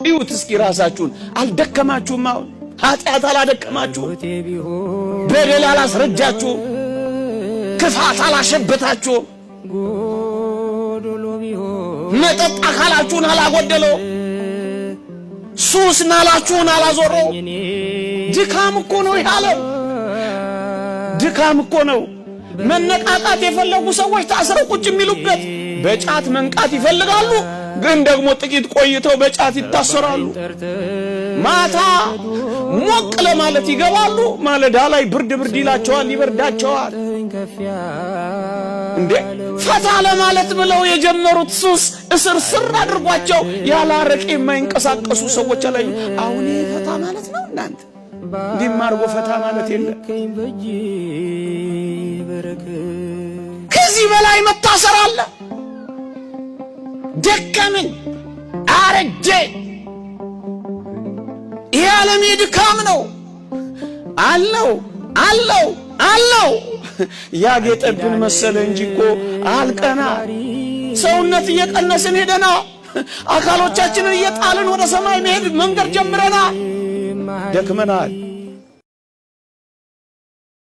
እዩት እስኪ ራሳችሁን። አልደከማችሁም? አሁን ኃጢአት አላደከማችሁም? በደል አላስረጃችሁም? ክፋት አላሸበታችሁም? መጠጥ አካላችሁን አላጎደለው? ሱስ ናላችሁን አላዞረው? ድካም እኮ ነው ይህ ዓለም፣ ድካም እኮ ነው። መነቃቃት የፈለጉ ሰዎች ታስረው ቁጭ የሚሉበት በጫት መንቃት ይፈልጋሉ፣ ግን ደግሞ ጥቂት ቆይተው በጫት ይታሰራሉ። ማታ ሞቅ ለማለት ይገባሉ፣ ማለዳ ላይ ብርድ ብርድ ይላቸዋል፣ ይበርዳቸዋል። እንዴ ፈታ ለማለት ብለው የጀመሩት ሱስ እስር ስር አድርጓቸው ያለ አረቄ የማይንቀሳቀሱ ሰዎች አላዩ። አሁን ይሄ ፈታ ማለት ነው እናንተ? እንዲህም አድርጎ ፈታ ማለት የለም። ከዚህ በላይ መታሰር አለ። ደከምን፣ አረጀ። ይሄ ዓለም የድካም ነው አለው አለው አለው። ያጌጠብን መሰለ እንጂ እኮ አልቀና። ሰውነት እየቀነስን ሄደና አካሎቻችንን እየጣልን ወደ ሰማይ መሄድ መንገድ ጀምረና ደክመናል።